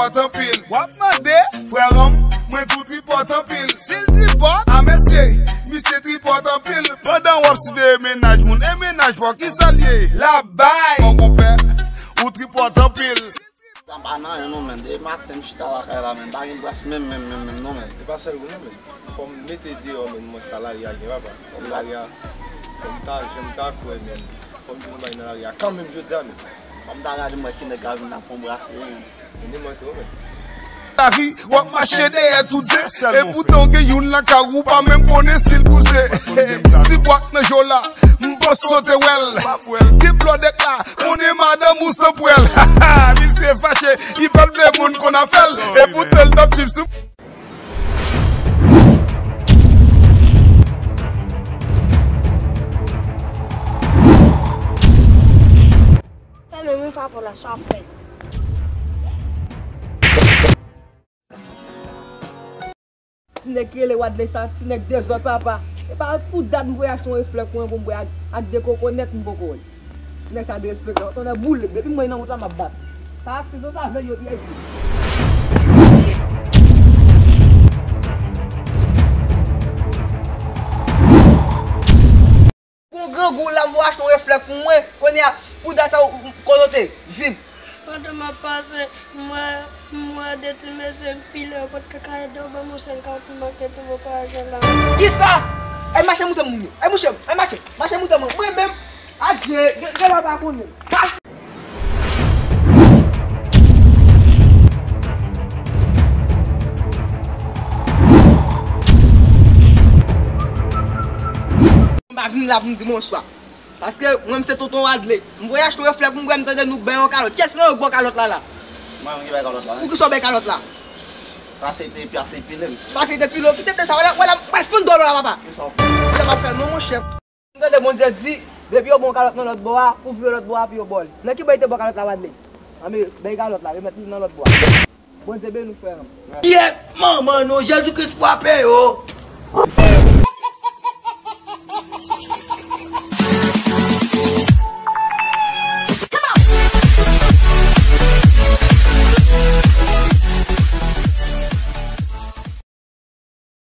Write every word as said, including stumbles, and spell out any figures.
Tripòt anpil. W ap mande, frè an m, mwen tou tripòt anpil. Si l tripòt, a mesye, misye tripòt anpil. Pandan w ap siveye mennaj moun, e mennaj pa w, kisa l ye? L ap bay. Mon konpè, ou tripòt anpil. Sa pa nan anyen non, menn. Depi maten, m chita lakay la, menn. Pa gen bras menm, menm, menm, menm, non, menn. E pa sèl ou non, menn. Fò m mete deyò, menn, mwen sa lari a gen, papa. Fò m lari a, fò m ta, jan m ta kwè, menn. Fò m di nou bay nan lari a kanmenm jodi a, menn. Fò m ta gade mwen ki nèg la vin ap anbrase, menn. Menn, mwen tou, menn. Lavi, w ap mache dèyè tout zen. Epoutan w gen youn lakay ou, pa menm konnen si l bouze. Ti bwak nan je w la, m panse w te wè l. Gen blòdèt la, konnen madanm ou san pwèl. Misye fache, li pa t vle moun konn afè l. Epoutan l t ap swiv sou. Sa menm wi papa la, sa fè. Ti nèg ki rele Wadley sa, ti nèg dezòd papa. E pa pou dat m voye achte yon reflè pou mwen pou m bwè ak, ak de kokonèt m poko wè. Ti nèg sa derespektan. Tonnè boule, depi m wè nan wout la m ap bat. Sa aksyon sa vle yo trè di. Gon grangou la, m voye achte yon reflè pou mwen. Kounye a, pou dat sa, ou, ou, kote w te? Di m. Pandan m ap pase, m wè, m wè de ti mesye m pile yo kot kaka yo, ban m yon sèl kawot pou m achte tou vo pa ajan la. Kisa? Ay mache moute moun yo. Ay mouche, ay mache. Mache moute moun. Mwen menm, adye, gen, gen lè w pa konnen. M pa vin la pou m di bonswa. Paske mwen, m se tonton Wadley. M voye achte yon reflè pou m bwè, m tande nou bay yon kalòt. Kiyès nan yo k ba w kalòt la la? Mwen menm ki bay kalòt la, wi. Poukisa w bay kalòt la? Paske te, paske te pile m. Paske te pile w. Kite te sa, wala, wala, m pral fann dòlè la, papa. Kisa w fè? Kisa m ap fè non, monchè? M tande Bondye di, depi yo ba w kalòt nan lòt bò a, pou vire lòt bò a, pou yo ba w li. Nan ki bò yo te ba w kalòt la, Wadley? Anben, bay kalòt la, remèt li nan lòt bò a. Bondye beni w, frè m. Kyèt manman nou, Jezi Kris frape yo.